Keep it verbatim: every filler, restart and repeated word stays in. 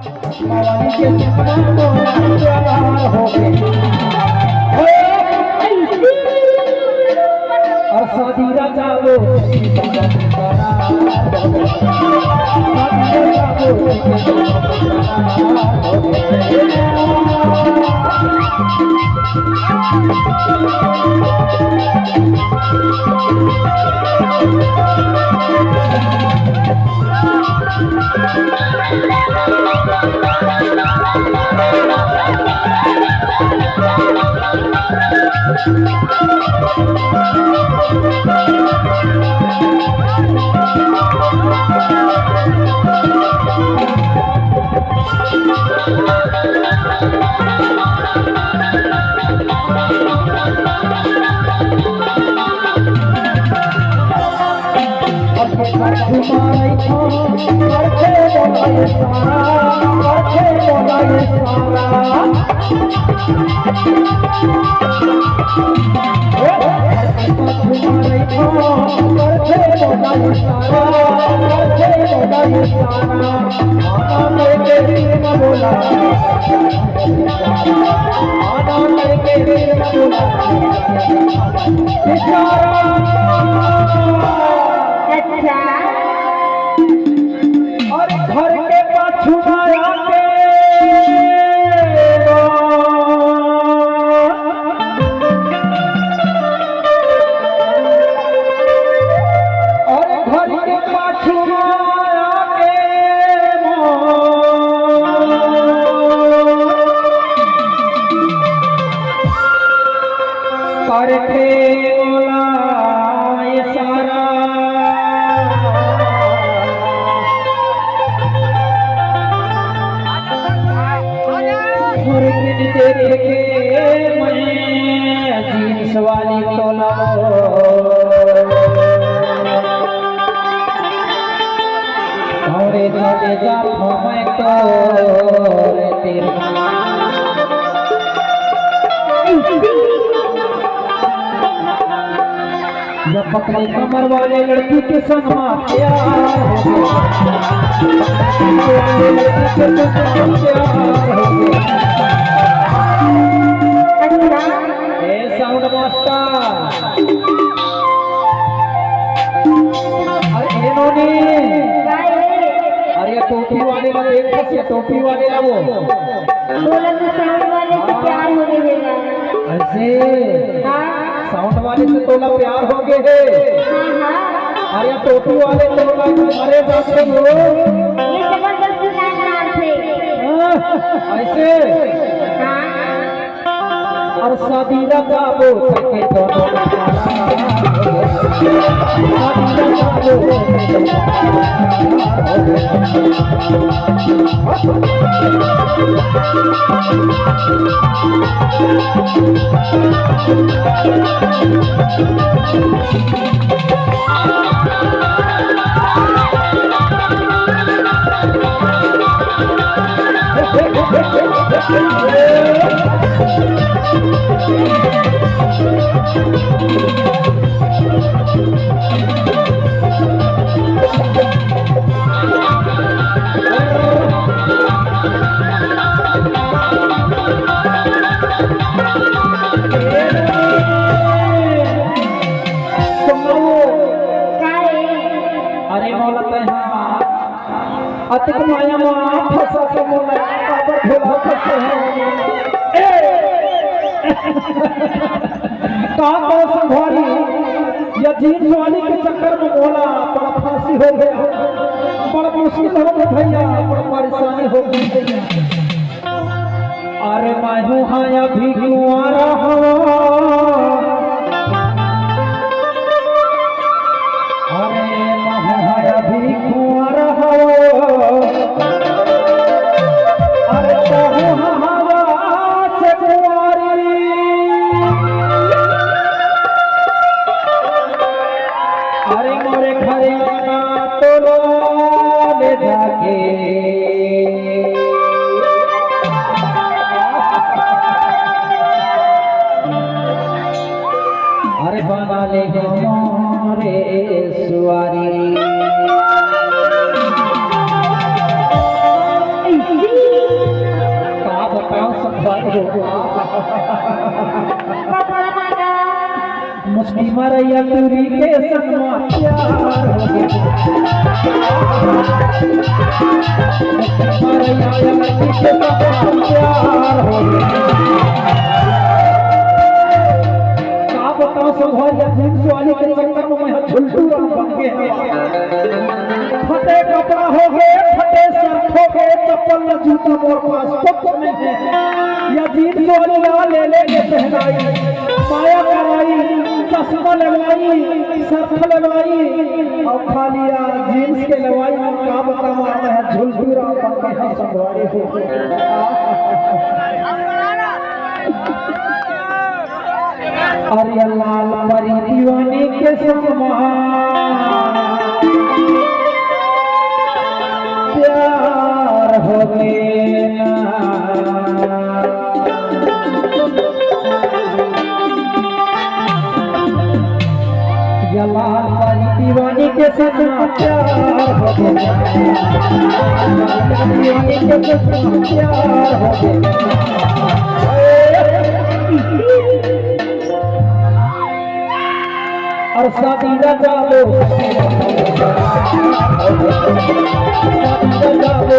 मवाली के सपना मोरा प्यार हो गे। और शादी राजा वो अच्छा। और घर के पाछू आके और घर के पाछू आके करथे मोला इशारा। सुरतिन देख के मैं जींस वाली तोला अरे चले जा मैं तो रे तेरे। या पतली कमर वाले लड़की के संग मा प्यार हो गया। पतली कमर वाले लड़की के संग मा प्यार हो गया। ए साउंड मास्टर, अरे ए नोनी, अरे ये टोपी वाले ला देख, ये टोपी वाले ला वो। बोला तो साउंड वाले से प्यार होने देगा। ऐसे? हाँ। साउंड वाले से तोला प्यार हो गए है। हाँ, हाँ। अरे टोपी वाले तोला, अरे बाप रे वो। ये जबरदस्ती ना मारथे। हाँ, ऐसे? हाँ। और शादी रचाबो करके दोनों। अरे मोला तैं हा अतेक माया मा फंसा के मोला काबर भुला सकते हैं? ए! का करो संगवारी, या जींस वाली के चक्कर में मोला बड़ा फांसी हो गया, बड़ा मुश्किल हो गया भैया, बड़ा परेशानी हो गई भैया। अरे मैं हूँ हाँ अभी कुंवारा हूँ। अरे मैं हूँ हाँ अभी कुंवारा हूँ। अरे तहूँ हवा से कुंवारी। अरे मोरे घरे ना तोला ले जाके। अरे बना ले हमारे सुवारी। मुस्की मरैया टूरी के संग म प्यार हो गे। मुस्की मरैया टूरी के संग म प्यार हो गे। का बताओं संगवारी, या जींस वाली के चक्कर में मैं झुलटू राम बन गे। फटे कपड़ा हो गे, फटे शर्ट हो गे, चप्पल न जूता मोर पास कुछ नहीं है। या जींस वाली ला ले ले के पहनाई, माया कराई, चश्मा लगवाई, शर्ट लगवाई, अउ खाली या जींस के लगवाई। मैं का बतावं, मैं झुलटू राम बन गे संगवारी हो। अरे लाल परी दीवानी के संग म प्यार हो गे ना। या लाल परी दीवानी के संग म प्यार हो गे ना। दीवानी के संग म प्यार हो गे ना। अउ शादी रचा लो, शादी रचा लो।